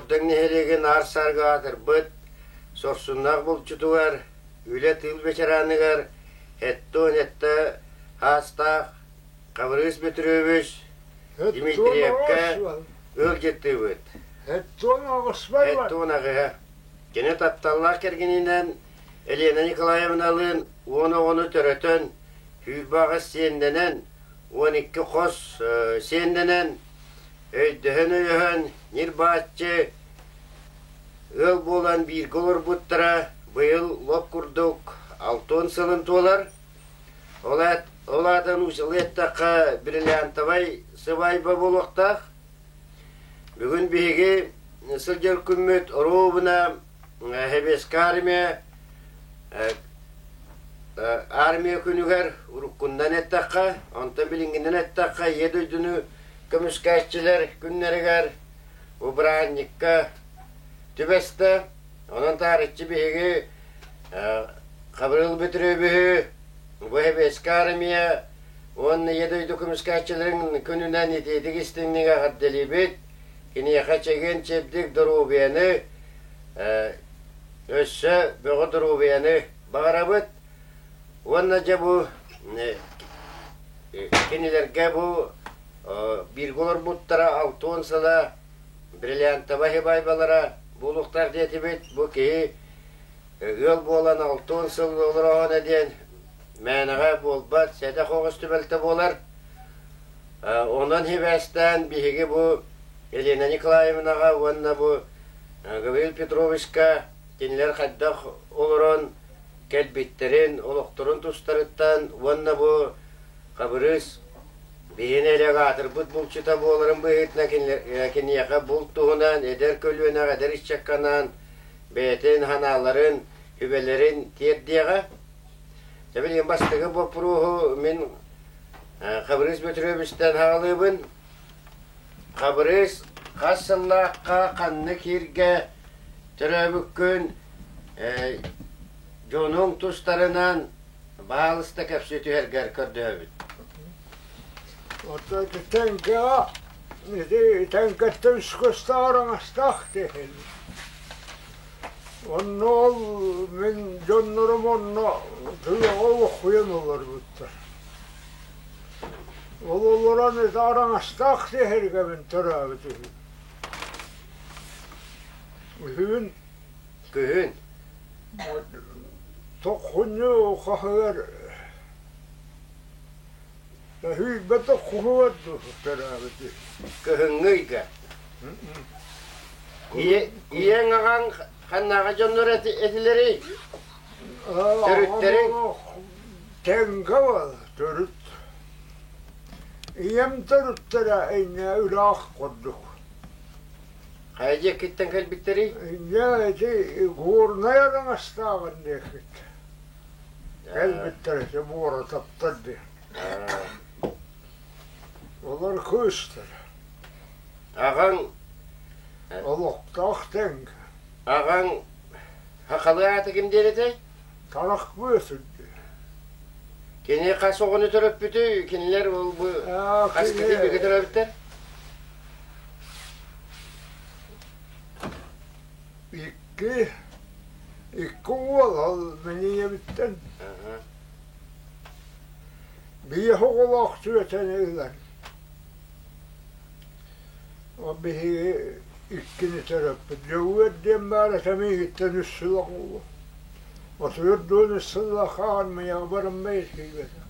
Сордоҥ нэһилиэгин аар-саарга аатырбыт сорсуннаах булчутугар, үлэ-тыыл ветераныгар 77 саастаах Хабырыыс Бөтүрүөбүс Дмитриевкэ ыалдьыттыыбыт. 78. Кини тапталлаах кэргэнинэн Елена Николаевналыын 10 оҕону төрөтөн, 28 сиэннэнэн, 12 хос сиэннэнэн, өйдөһөн-өйөһөн, ньир-бааччы ыал буолан бииргэ олорбуттара быйыл лоп курдук 60 сылын туолар. Ол, ол аата нууччалыы эттэххэ, бриллиантовай сыбаайба буолуохтаах. Бүгүн биһиги сылдьар күммүт оруобуна Сэбиэскэй армия армия күнүгэр уруккундан эттэххэ, онтон билиҥҥинэн эттэххэ, Ийэ дойдуну көмүскээччилэр күннэригэр бу бырааһынньыкка түбэстэ. Онон таарыччы биһиги Хабырыыл Бөтүрүөбүһү бу Сэбиэскэй армия уонна Ийэ дойду көмүскээччилэрин күнүнэн итиитик истиҥник эҕэрдэлиибит. Киниэхэ чэгиэн-чэбдик доруобуйаны, өссө бөҕө доруобуйаны баҕарабыт. Уонна дьэ бу кинилэргэ бу бииргэ олорбуттара 60 сыла бриллиантовай һыбаайбалара буолуохтаах диэтибит. Бу киһи ыал буолан 60 сыл олороҕуна диэн мээнэҕэ буолбат, сэдэх оҕус түбэлтэ буолар. Онон сибээстээн биһиги бу Елена Николаевнаҕа уонна бу Гаврил Петровичка кинилэр хайдах олорон кэлбиттэрин, олохторун тустарыттан уонна бу Хабырыыс биһини эрэ аатырбыт булчута буоларын быһыытынан киниэхэ булт туһунан эдэр көлүөнэҕэ, эдэр ыччакка анаан бэйэтин санааларын, сүбэлэрин тиэрдиэҕэ. Дьэ билигин бастакы боппуруоһу мин Хабырыыс Бөтүрүөбүстэн аҕалыыбын. Хабырыыс, хас сыллаахха ханнык ииргэ төрөөбүккүн, дьонуҥ тустарынан баһаалыста кэпсии түһэргэр көрдөһөбүт. Оттон тэҥкэҕэ ити тэҥкэттэн үс көстөөх араҥастаах киһи. Онно ол мин дьоннорум онно тыаҕа олохсуйан олорбуттар. Ол олорон ити араҥастаах сиһэргэбин төрөөбүт үһү. Үһүн Күһүн. Тоххунньу хаһыгар Өһүйбэтэх куһугар төрөөбүт үһү. Кыһыҥҥы ыйга. Ийэҥ аҕаҥ ханнааҕы дьоннор этилэрий? Төрүттэриҥ? Тэҥҥэ буолар төрүт. Ийэм төрүттэрэ инньэ ыраах курдук. Хайа дьиэккиттэн кэлбиттэрий? Инньэ ити Горнай араҥастааҕын диэкит. Кэлбиттэр ити Буоратаптар диэн. Олор кыыстар. Аҕаҥ Олохтоох тэҥ. Аҕаҥ Хахалы аата ким диэн этэй? Талах быа сүрдүү. Кини хас оҕону төрөппүтүй? Кинилэр ол бу хас кити бигэ төрөөбүттэр? Икки икки уол ол мин ийэбиттэн. Биир оҕолоох сүөтэни ылан. Ол биһиги иккини төрөппүт. Дьөгүөр диэн баар этэ миигиттэн үс сыл оҕолуу. Отуйар үс сыллаах аармыйаҕа бараммай киирбэтэ.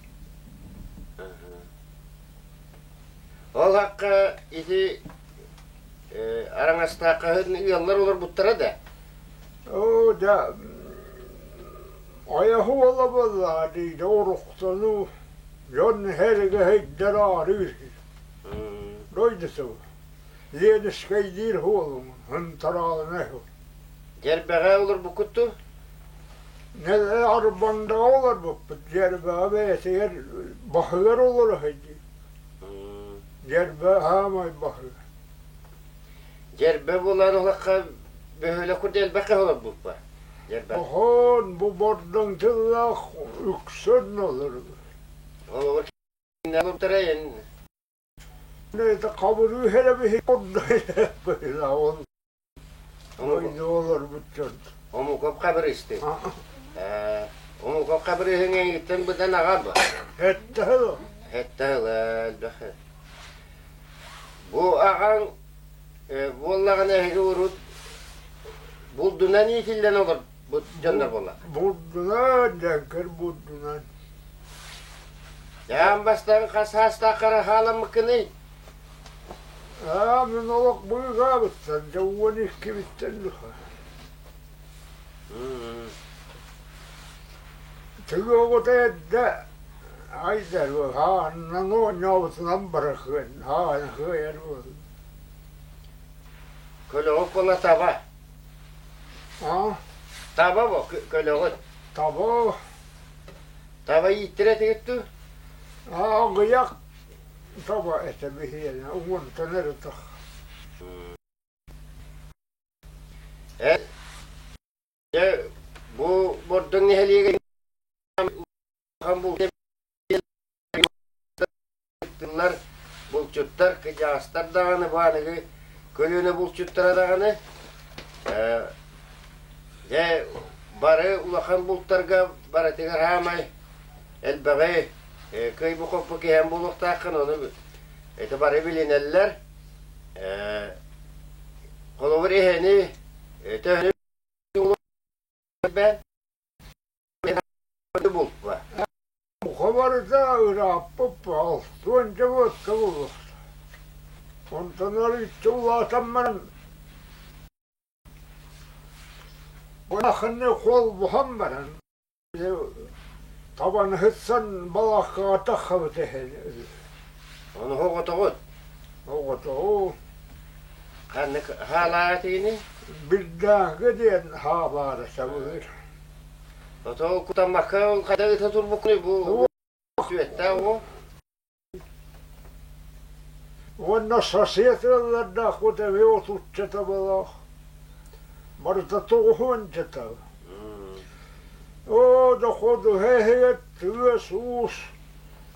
Ол хакка ити араҥастаахха ыаллар олорбуттара да? Оо, да айаһы уола буоллаҕа дии, уруксану дьон һэригэһэйдэр аарыыр Дойдусу Ленскэйдиир уолум ынтараалына Дьэрбэҕэ олорбуккут дуу? Арбандаҕа олорбуппут. Дьэрбэҕэ бэйэтигэр баһыгар олоро сылдьыы. Дьэрбэ хаамай баһыгар. Дьэрбэ буолан олоххо бөһүөлэк курдук элбэх киһи олорбуппа. Дьэрбэ. Оһоон бу бордоҥ тыллаах үксүн олорбут. Ол Хабырыы эрэ биһи курдук ол. Дойду олорбут дьон. Омуков Хабырыысты. Омуков Хабырыыһыҥ эйигиттэн быдан аҕа ба? Сэттэ сыл. Сэттэ сыл элбэх. Бу аҕаҥ буоллаҕына эһиги урут булдунан иитиллэн олорбут дьоннор буолла. Булдунан, дьэҥкир булдунан. Аан бастаан хас саастаах хара хааламмыккыный? Аа, мин олох быыһаабыттан, дьэ 12-биттэн духа. Тыга оҕото эрдэ айдар хаанынан оонньообутунан барахыан, хаан кыайар буолла. Көлөҕүт буола таба. Аа? Таба бо көлөҕүт. Таба. Таба ииттэрэ этигит дуу? Аа, аҕыйах таба этэ биһиэнэ, уонтан эрэ тах. Э, дьэ, бу Бордоҥ нэһилиэгин тыллар булчуттар, кыдьаастар даҕаны, бу аныгы көлүөнэ булчуттара даҕаны дьэ бары улахан бултарга барытыгар хаамай элбэҕи кыайбы-хоппу киһэн буолуохтааххын, ону это бары билинэллэр. Холобур эһэни төһөнү булпа. Муха барыта ырааппыт алтыанча буотка буолуохтаах. Онтон арыычча улаатан баран Улаханнык холбоһон баран табаны сытсан балааккаҕа таххабыт эһэ Ону оҕотоҕут? Оҕотоҕу. Ханнык хаалаах этигиний? Бирдааҥкы диэн хаа баара сабылыыр. Ото кутаммакка ол хайда ыта турбуккунуй бу сүөттээх оҕо? Уонна сосед ыаллардаахпыт эмиэ отучча табалаах. Барыта тоҕуһуонча таба. Оо, доходуһа иһигэр тыас-уус,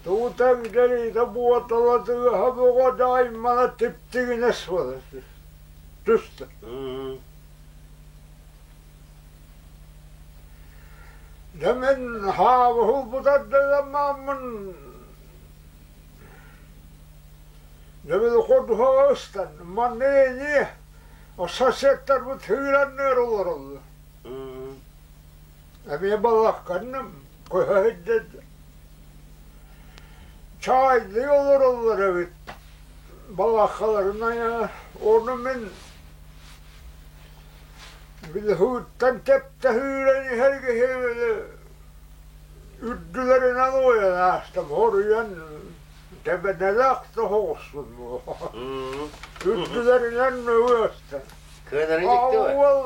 тугутан кэлиитэ буотала тыаһа бөҕө да аймана типтигинэс буола түстэ. Дьэ мин хаабыһылбытардыламмын Дьэ ходуһаҕа ыстан, манна эмиэ соседтарбыт сыыранныар олороллор. Эмиэ балаакканным, көһө сылдьан чаайдыы олороллор эбит балааккаларын ону мин били һууттан тэптэһиирэн иһэр киһи үрдүлэринэн уойан аастым, хоруйан Тэбэнэлээх соһоҕуспун Үрдүлэринэн мөҕүөстэ. Кыанарын дьикти Уол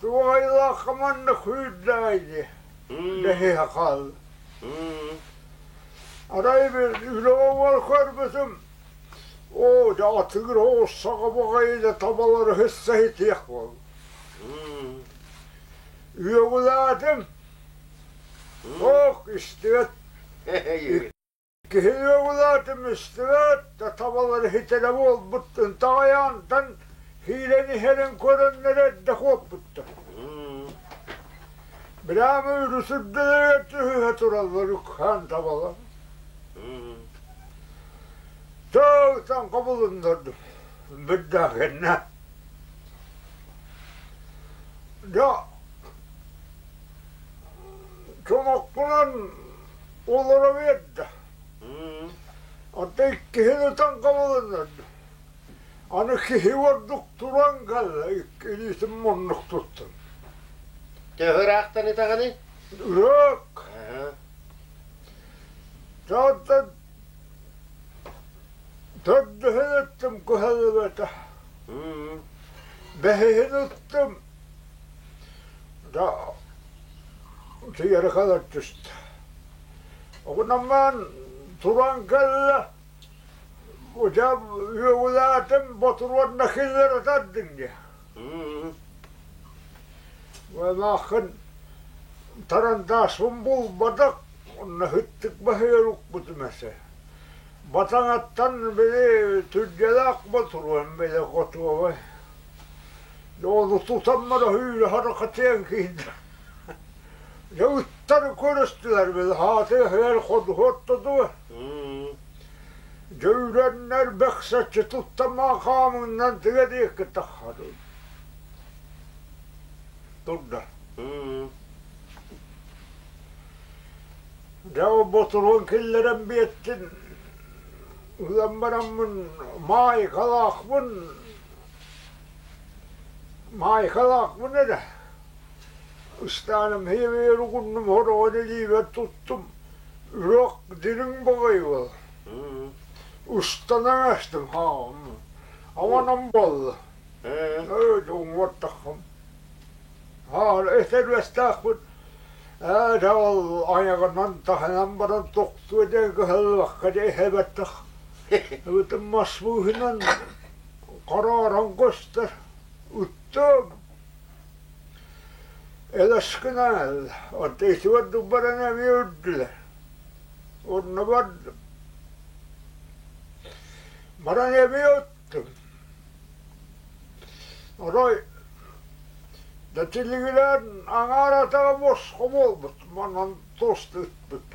туох манна күүрдээй дии дэһиһэ хаалла. Арай bir үлэ уол көрбүтүм оо дьэ атыгыр оҕус саҕа баҕайы табалары хысса итиэх буолла. Үөгүлээтим. Ох истибэт. Киһи үөгүлээтим истибэт да табалары хитэрэ буолбуттун таҕайаантан киирэн иһэрин көрөннөр эрдэ куоппуттар. Бирама үрүс үрдүлэригэр түһүһэ тураллар укхаан табалар. Тылтан хобулуннардым. Бырдаах кэннэ. Дьэ, чомокпунан олоро биэрдэ. Оттон иккиһин ытан хабылыннарда. Аны киһи ордук туран кэллэ, илиитин муннук туттан. Төһө ыраахтан ытаҕыный? Ыраах. Оттон төрдүһүн ыттым кыһаллыбата. Бэһиһин ыттым да тиэрэ халар түстэ. Оҕунаммаан туран кэллэ, дьэ үөгүлээтим ботуруонна киллэрэ тардыҥ диэ. Мааххын тарандааспын булбатах, онно һыттык баһыйар укпутум этэ. Батаҥаттан били түргэлээх ботуруон били хотуобай. Ону тутаммар өһүүрэ харахатыан киирдэ. Дьэ ыттар көрүстүлэр били хаатыаһыгар ходуһуоттодуо. Дьэ үрэннэр бэксэччи туттамаа хаамыҥнан тыа диэки таххадым. Турда. Дьэ ол ботуруон киллэрэн биэттин ылан бараммын маайкалаахпын маайкалаахпын эрэ ыстааным хиэмийэр угуннум хороҕон илиибэр туттум үрэх дириҥ баҕайы буол устанан астым хаҕым аманам буолла ээ уҥуортаххым Аа этэрбэстээхпит ээ дьэ ол айаҕынан таһынан баран тохтуо диэн кыһаллыбакка дьэ иһэбэттэх эбэтэр мас быыһынан харааран көстөр ыттым элэс гынан онто ити ордук баран эмиэ үрдүлэр онно бардым баран эмиэ ыттым Арай дэтилигилээн аҥаар атаҕа босхо буолбут, манан тост ыппыт.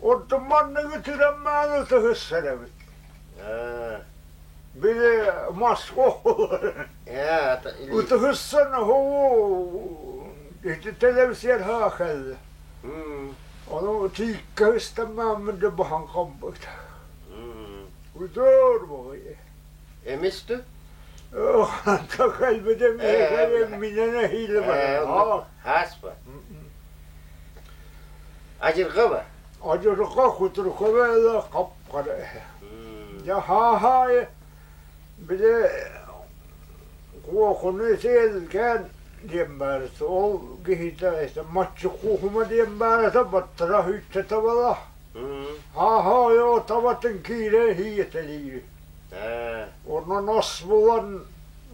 Онтон манныгы тирэн мааны ытыһыссар эбит. Били Москва ытыһыссан оһуу ити тэлэбисиэр haa кэллэ. Ону тииккэ ыстаммааммын да баһан хоммут. Удор баҕайы. Эмис дуу? Кэлбитим минэн эһиилэ баран. Хааспа. Адьырҕа ба? Адьырҕа кутурка бэйэлэ хап-хара эһэ. Дьэ хааһаайы били куохуну сиэлкээн диэн баарыта ол киһитэ маччы куухума диэн баарыта баттара хүйтэ табала Ааһа табатын киирэ иһиэтэлиир. Онон ас булан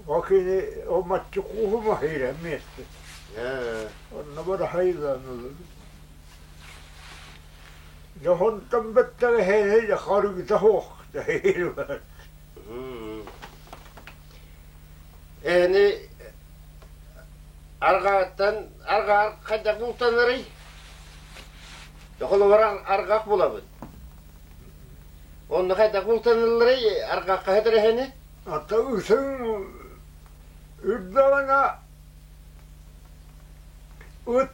о кини о маччы кууһума иһирэн миэстэ. Онно барахайлаан ылабын. Дьоһунтан бэттэр эһэһэ харыыта суох дэһиир. Эһэни арҕааттан арҕаар хайдах бултанарый? Холобур арҕах булабыт. Онно хайдах бултанылларый арҕахха сытар эһэни? Ата ытыҥ үрдэҕинэ ыт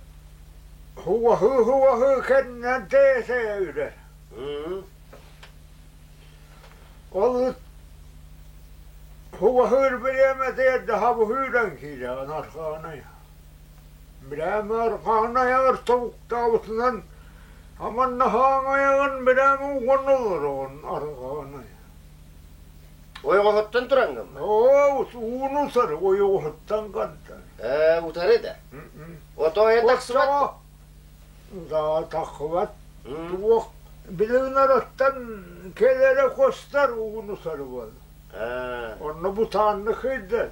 хугаһыы-хугаһыы кэннинэн тэйэ-тэйэ үрэр. Ол ыт хугаһыыр бириэмэтигэр даһабыһыыран киирэҕин арҕаанай. Бирээмэ арҕаан айаҕар тобуктаабытынан аманна хаан айаҕын бирээмэ уган олороҕун арҕаан Ойоҕоһуттан тураҥҥын Оо, ууну утары ойоҕоһуттан канта. Ээ, утары да. Ото тахсыбат. Да, тахсыбат. Туох билигин араттан кэлэрэ костар ууну утары буол. Онно бутаанны кыйдан.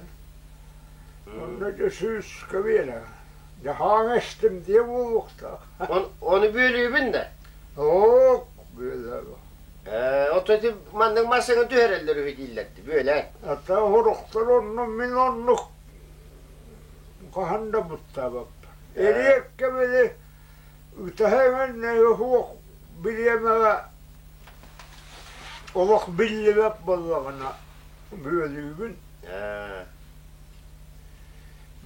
Онно дьэ сүүскэ биэрэ. Дьаһааҥ эстим диэ буолуохтаах. Ону бүөлүүбүн да? Ок, бүөлэбэ. Ото ити маннык массыына түһэрэллэр үһү дииллэр бүөлээн. Ата хорохтор онно мин оннук хаһан да буттаабаппын. Эриэккэ били ытаһа эҥин суох бириэмэҕэ олох биллибэт буоллаҕына бүөлүүбүн.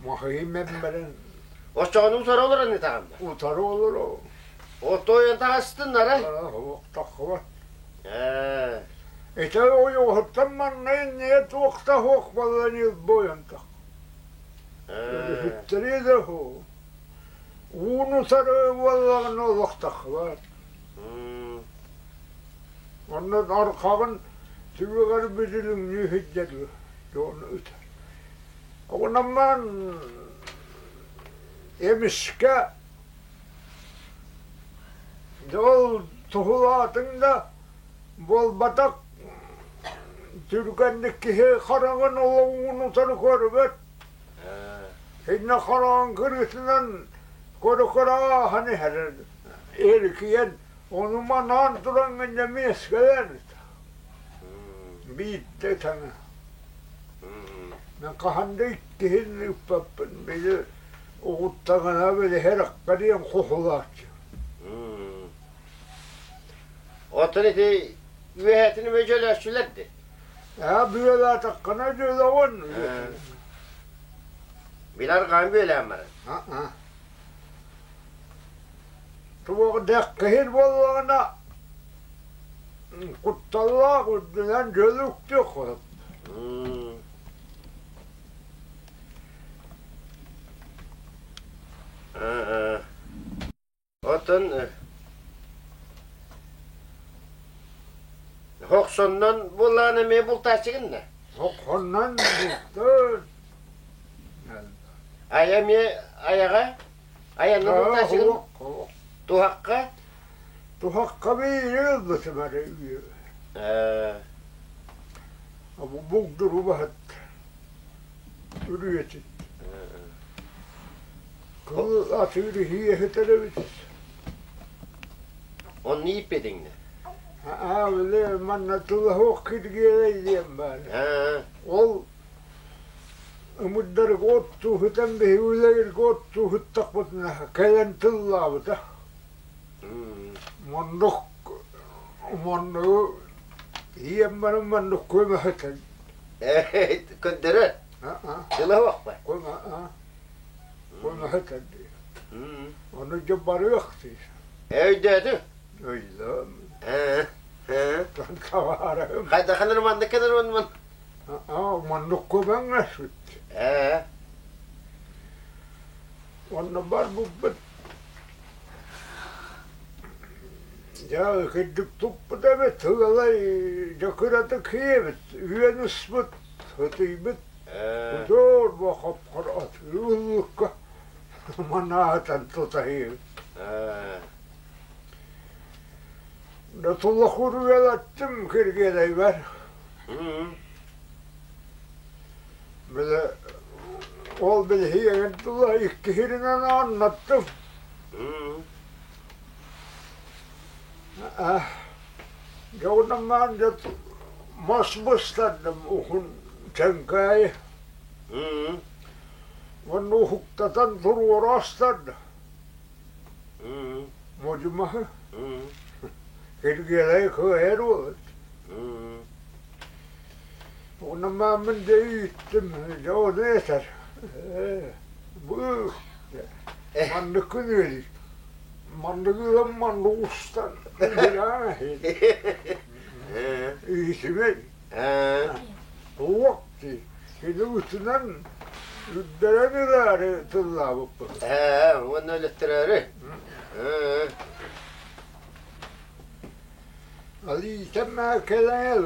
Махыйым эммэрин Оччоҕуна утары олорон ытаҕын да? Утары олоро. Отойон таҕыстын ара? Таххыбат. Ити ойоҕоһуттан манна иннигэ туох да суох буолан илбойон тах. Өрүһүттэри да суох. Ууну утары буоллаҕына олох таххыбат. Онно архаҕын түгэҕэр бүдүлүҥнүү сылдьар дьону ытар. Онон эмискэ дьол туһулаатыҥ да буолбатах түргэнник киһи хараҕын олоҕун утары көрбөт. Иннэ хараҕын кырыытынан көрө-көрө ааһан иһэр эркийэн ону манаан тураҥҥын дьэ миэскэлэр биирдэ таҥа. Мин хаһан да иккиһин ыыппаппын, били угуттаҕына били һэрэххэ диэн хоһулааччы. Оттон ити үөһээтин эмэ дьөлөөччүлэр дии. Аа бүөлаатаххына дьөлөҕүн. Били арҕаан бүөлээн баран. Аа. Туох дэххиһин буоллаҕына кутталлаах үрдүнэн дьөлө үктүөх сөп. Оттон Хохсоннон буоллаҕына эмиэ бултааччыгын да? Хохсоннон бултуун. Айа эмиэ айаҕа? Айанна бултааччыгын? Туһахха? Туһахха биири ылбытым эрэ үө. Булдурубаһыт. Үрүөтүт. Кыл атыыр иһиэһитэр эбит. Онно ииппэтиҥ Аа, били манна тылаһуох киргиэлэй диэн баар. Ол ымырдарга оттууһутан биһи үлэгиргэ оттууһуттахпытына кэлэн тыллаабыта. Маннык манныгы ийэм баран маннык көмөһөтөн. Көрдөрөр. Тылаһуохпа. Көмөһөтөн. Ону дьэ барыах дии. Өйдөөтүм. Өйдөөм. Табаарым. Хайдаханыр маннык кэнэр манман. Маннык көмөҥөсүт. Онно барбыппыт. Дьэ кырдьык туппут эбит, ыалай дьэ кыратык киэбит, үөн ыспыт, ытыйбыт. Удьуор бу хопхор ыллыкка манаатан тутаһыыбыт. Да тулахур үөлэттим киргиэлэйбэр. Били ол билиһиэгин тула икки сиринэн ааннаттым. Дьоҕунамаан дьэ мас быстардым уһун чэҥкээйи. Уонна уһуктатан туруора астарда. Модьумаһы. Киргиэлэй кыайар уолат. Уонна мааммын дьэ ииттим, дьэ ону этэр. Бу маннык күн үөрүү. Маннык ыам маннык устан иитимэй. Туох дии, кини ытынан үрдэрэн ылаары тыллаабыппыт. Уонна өлөттөрөөрү. Алиитам кэлэн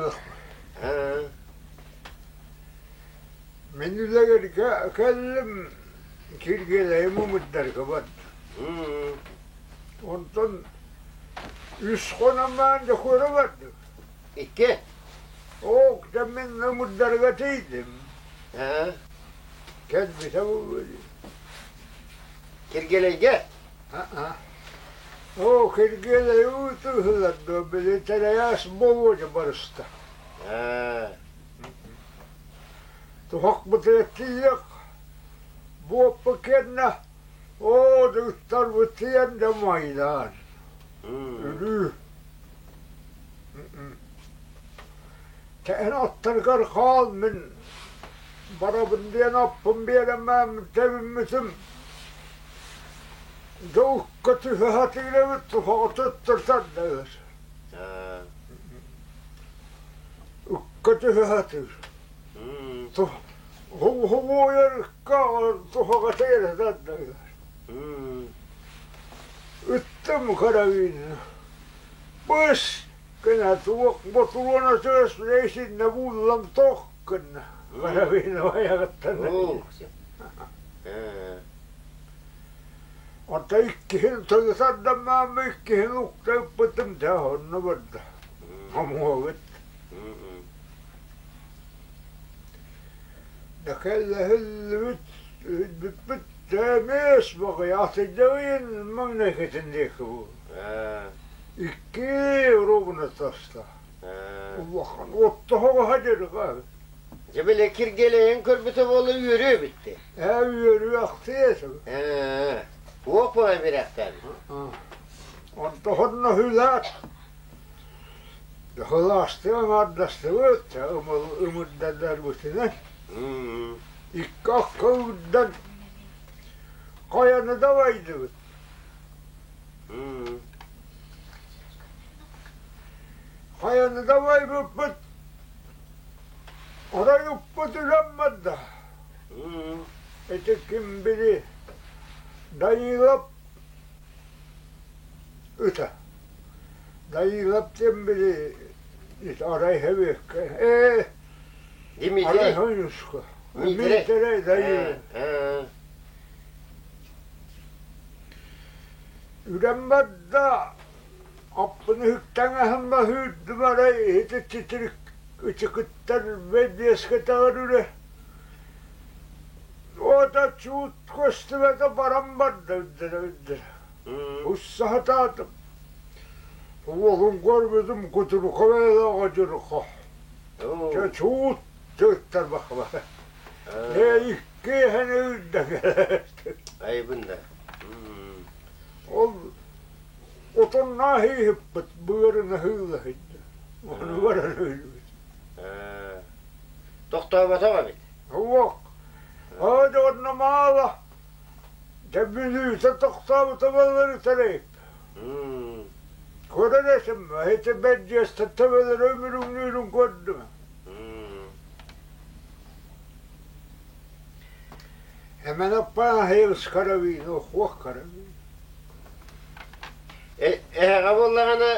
Мин үлэгэргэ кэллим, Киргиэлэйим умурдарга барда. Онтон үс хонон дьокуора бардым. Икки? Оок, дьэ мин ымырдарга тиийдим. Кэлбитэ буолуо дии. Киргиэлэйгэ? Оо, Киргиэлэй уутуһулар дуо, били тэрэйээс Болуодьа барыста. Туһахпытыгар тиийиэх, буоппа кэннэ оо, дыгыттарбыт тиийэн да майдаан. Өлүү. Тэһэн аттаргар хаал мин барабын диэн аппын биэрэмэм тэбиммитим. Дьолукка түһэ сатыыр эбит, туһаҕа туттарсар да өр. Ыкка түһэ сатыыр. Хомуйар ыкка туһаҕа тиэрэ сатыыр. Ыттым карабин. Быс гына туох ботуруона тыас исиннэ бууллан тох гынна. Карабин айаҕыттан. Онто иккиһин тылытардаммааммы иккиһин укта ыппытым дьэ онно барда. Хомуобут. Да кэллэһиллибит бүппүт эмиэс баҕайы атырдьаҕыйын маҥнайгытын диэки буол. Икки ровно таста. Улахан оттоһоҕо дьарыга. Дьэ били Киргиэлэйин көрбүтэ буолла үөрүө эбитти. Ээ үөрүөхтүө этим. Ээ, туох буолан биэрээхтээбит? Онтон ноһулаат Һылаастыы аҥаардастыбыт, ымырданнарбытынан икки акка ырдан хайаны дабайдыбыт. Хайаны дабайбыппыт, арай уппут үлэм барда. Ити ким били Данилов ыта. Дайыылап диэн били арай хэбиэккэ ээ Дмитрий арай Хонюшка Дмитрий Дмитрий Дайыылап Үлэм барда аппын ыһыктаҥаһым баһыырдым арай иһити титирик ычыкыттар бэдиэскэтэҕэр үрэ Уота чуут көстүбэтэ баран барда үрдэрэ үрдэрэ Уссаһатаатым. Уолун көрбүтүм кутурука бэйэлээҕэ дьурха. Дьэ чуут тыыттарбахха. Ээ икки эһэни үрдэ Айбын да. Ол отонноо иһиппит быарын аһыылаһыйда. Ону баран өлбүт. Тохтооботох эбит. Суох. Оо дьонно маала. Дьэ бүлүүтэ тохтообута буоллар үтэрэй. Көрөр этим, ити бэрдиэстэ төбөлөрө үмүрүҥнүүрүн көрдүм. Эмэн аппааһайыбыс карабин, охуох карабин. Эһэҕэ буоллаҕына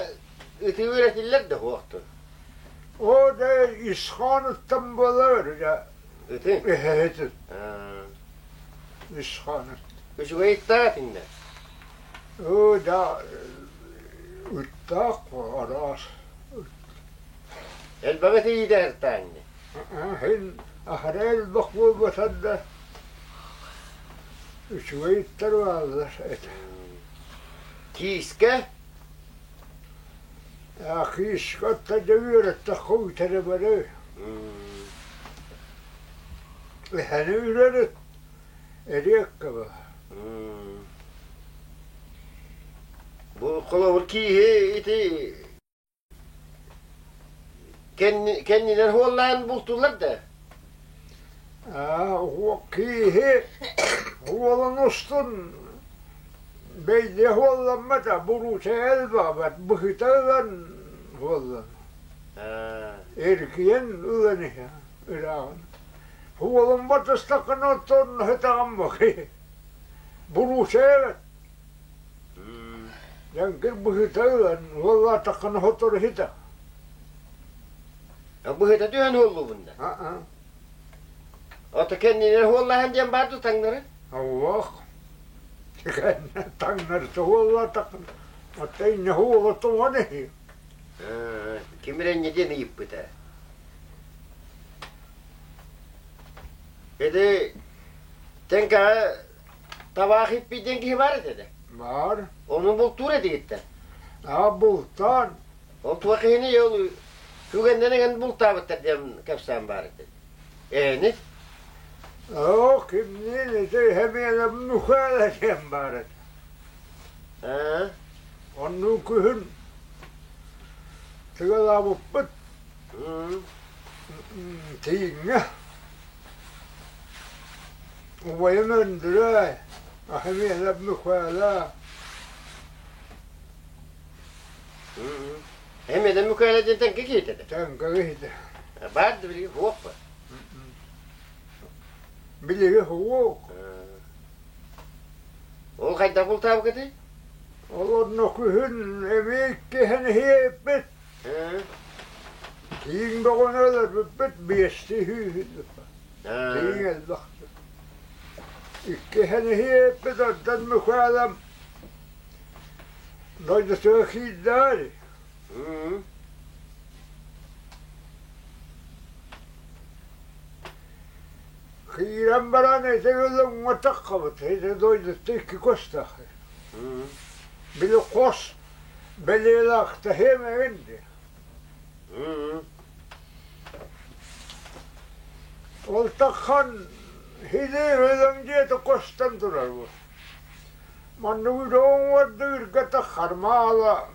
ытыы үөрэтиллэр да хуохтун. Оо дэ исхааныттан буолар дьэ. Ытын? Эһэһитин. Исхааны. Үчүгэй ыттаах этиҥнэр. Оо да ыттаах араас. Элбэҕи тиийдэ ини. Һин аһара элбэх буолбатар да үчүгэй ыттар бааллар этэ. Киискэ? Киискэ отто дьэ үөрэттэххэ үтэрэ бары. Эһэни үрэр ыт эриэккэ баар. Бу холобур кииһи ити кэннинэн хуоллаан бултууллар да? Аа, кииһи уолун устун бэйдиэ хуолламмата, бурууча элбэҕэ быһыта ылан хуоллан. Эргийэн ылан иһэ ырааҕын. Уолум батыстаххына оттон һытаҕым бакый. Бурууча эбэт. Дьэҥкир быһыта ылан уоллаатаххына сотору ситэ. Быһыта түһэн уоллубун да? Ото кэннинэн уоллаһан диэн баар ду таҥнары? Аллах. Кэннэ таҥнарыта уоллаатаххына. Оттон инньэ уола тоҥон иһи. Ким эрэ инньэ диэн ыйыппыта. Ити тэҥкэҕэ табаах иппит диэн киһи баар этэ да? Баар. Ону бултуур этигиттэн? Аа, бултаан. Ол туох киһини ол түгэннэн эҥин бултаабыттар диэн кэпсээн баар этэ. Ээни? Оо, кимниин ити эмиэ Михайло диэн баар этэ. Аа? Оннук күһүн тыалаабыппыт тииҥҥэ убайым Өндүрэй, Ахимиэлэп Михайло Эмиэлэп Михайло диэн тэҥкэ киһитэ этэ? Тэҥкэ киһитэ. Баар да билигин суох ба? Билиги суох. Ол хайдах бултаабыкытый? Ол онно күһүн эмиэ иккиһин иһиэппит. Тииҥ бөҕөнү өлөрбүппүт биэстии сүүһүн. Тииҥ элбэх. Иккиһин иһиэппит онтон Михайлам дойдутугар киирдээр. Киирэн баран ити ылыҥҥа таххабыт, ити дойдуттан икки көстөх. Били хос бэлиэлээх тэһиэм эҥин дии. Ол таххан хилиир дьиэтэ көстөн турар бу. Маннык үлэ оҥордуурга таххар маала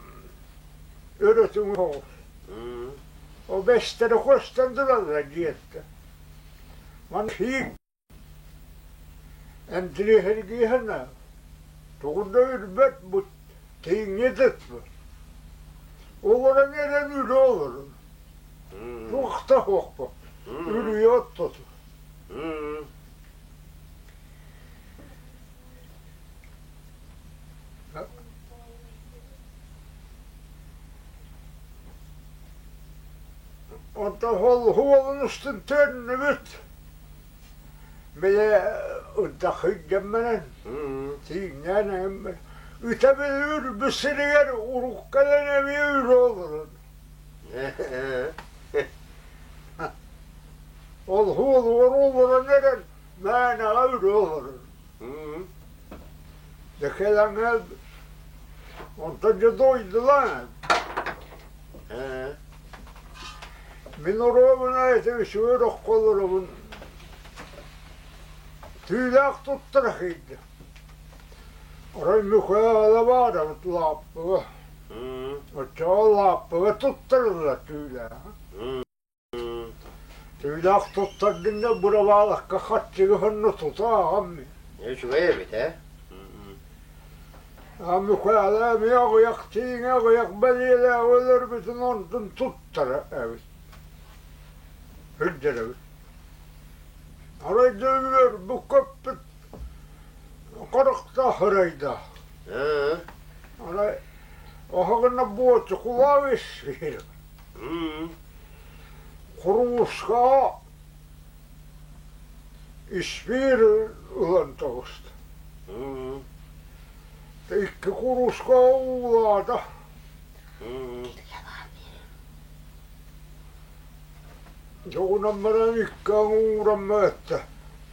өрөтүҥ соҕус. Ол бэстэрэ көстөн тураллар дьиэттэ. Ман хиик Интириэһиргиэһинэ тугу да үрбэт бу тииҥҥэ тыппыт. Олорон эрэн үрэ олорон. Туох да суохпут. Үрүйэ оттоту. Онтон холуһуолун устун төннүбүт. Били ырдахыйдаммынан, тииҥнээн эҥин ыта били сиригэр урукка кэлэн эмиэ үрэ олорон. Ол хуолугар олорон эрэн мээнэҕэ үрэ олорон. Дьэ кэлэҥҥэ онтон дьэ дойдулаан. Мин оруобуна ити үчүгэй ороххо олоробун. Түүлээх туттара киирдим. Арай Михаила баарабыт лааппыга. Оччоҕо лааппыга туттарыллар түүлээҕи. Түүлээх туттардыҥ да бырабаалакка харчыга сонно тута аҕам. Үчүгэй эбит ээ. Михаила эмиэ аҕыйах тииҥэ аҕыйах бэлиэлээх өлөрбүтүн онтун туттара эбит. Сылдьар эбит. Арай да өлөрбүт көппүт харахтаах ырайдаах. Арай оһоҕуна буочукулаах ис Куруускаҕа испиир ылан таҕыста. Икки куруускаҕа уулаата. Дьоҕунан баран икки аҥы уурамма эттэ: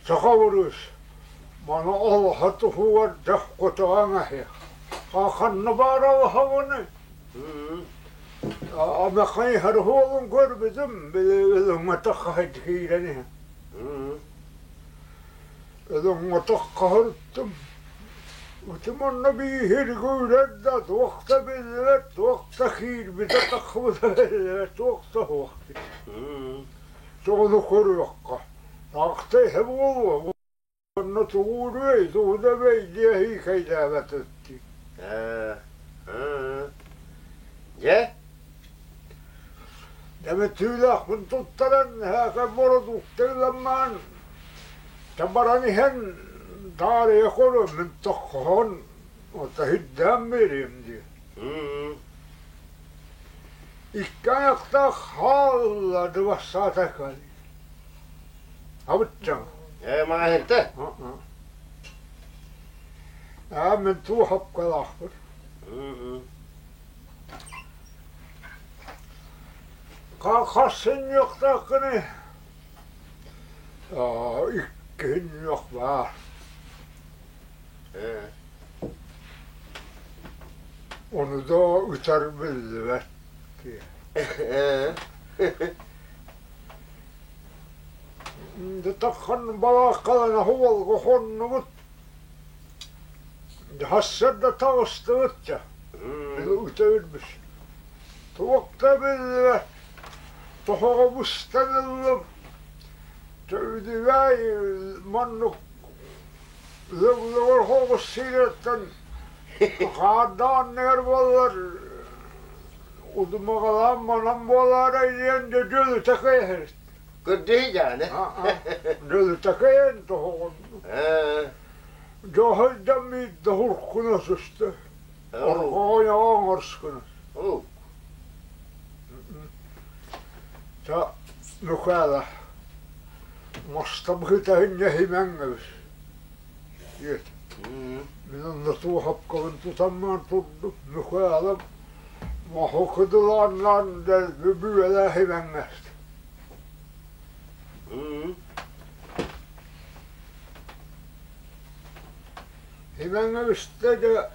«Саха бырыыс, маны алаһа туһугар дьэх көтөҕөҥ эһиэх. Ханна баар алаһабыный?» Амахай харыһуолун көрбүтүм, били ылыҥҥатах хаһыт киирэн иһэн. Ылыҥҥатах хаһырыттым. Ытым онно бииһиргэ үрэр да, туох да биллибэт, туох да киирбитэ тахсыбыта биллибэт, туох да суох. Соҕуну көрүөххэ. Таахта иһэ буолуо. Онно тугу үрүөй, тугу да бэйдиэ иикэйдээбэт дии. Дьэ? Дьэ түүлээхпин туттаран, эһээхэ бородуукта ыламмаан, баран иһэн таарыйа көрөммүн тоххоһон, ото сирдээн биэриэм дии. Икки айахтаах хаалла дыбассаата кэл. Абыччаҥ. Ээ, маҕаһыынта? Аа, мин туохапкалаахпын. Хас сынньыахтааххыный? Аа, икки сынньыах баар. Ээ. Ону да ытар биллибэт. Ээ. Таххан балааккалана уолга хоннубут. Хассарда таҕыстыбыт дьэ. Ыта үрбүс. Туох да биллибэт. Тоһоҕо быстан ыллым. Үдүгэй маннык лөглөҕөр хоҕус сирэттэн хаардаанныгар буоллар удумаҕалаан манан буолаарай диэн дьэ дьөлүтэ кэйэһэр. Көрдөһүй даҕаны. Дьөлүтэ кэйэн тоһоҕун. Дьоһойдон биирдэ хуркуна сыста. Орҕоҕойоҕо оҥорскуна. Та Михайло маста быһыта инньэ химэҥ эбит. Диэт. Мин онно туохапкабын тутаммын турдум. Михайлом маһы кыдылааннаан дэлби бүөлээ химэҥҥэст. Химэҥҥэбистэ дьэ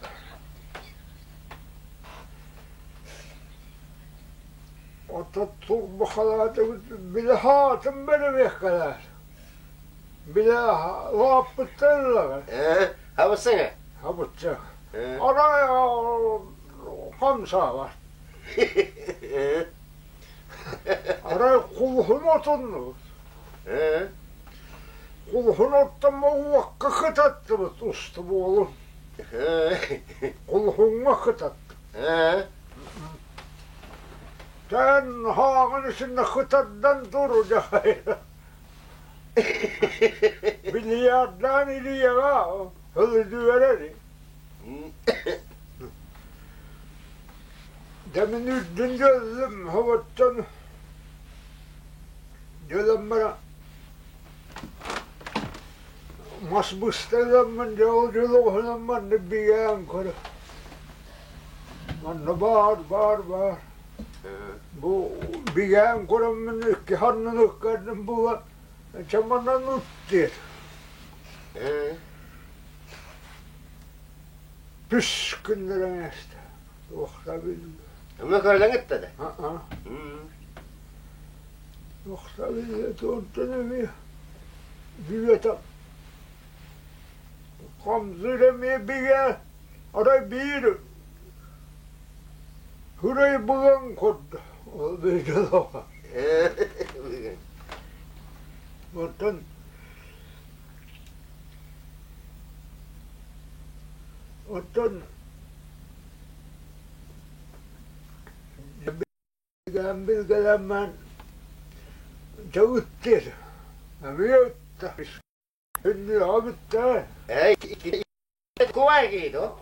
Оттон турбахалаатыбыт били хаатын бэрэмиэххэлээр. Бile лааппыттан Хабысаҥа? Хабычча. Арай хамсаабат. Арай кулуһун отуннубут. Кулуһун оттон уокка кытаттыбыт устубуолун. Кулуһуҥҥа кытаттым. Тэн хааҕын исиннэ кытардан туру дьахайра. Бильярдаан Ильяҕа ылыдыарар. Дьэ мин үрдүн дьөллүм, оттон дьөлөн баран мас быста ыламмын дьэ ол дьыл оҕуһунан маннык бигээн көрө. Манна баар, баар, баар. Бу бигээн көрөммүн икки ханнын ыккардым була чаманан ыт диэт. Үс күннэрэн ааста. Туохтабын. Өҥө көрөлөҥ ытта да? Аа. Туохтабын туонтан эмиэ бүөтэ хамсыыр эмиэ бигэ арай биир Хүрэй булан курдук ол биир Оттон оттон билгэлэммэн дьэ ыттыр эмиэ ытта Инниэҕэ бүттэ.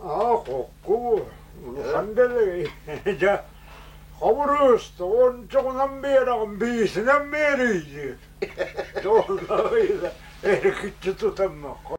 Аа, хокку улахан дэлэгэй. Дьэ, хобуруус, уончаҕынан биэрэҕин, биисинэн биэрий диир. Дьоллоох эркиччи тутаммакка.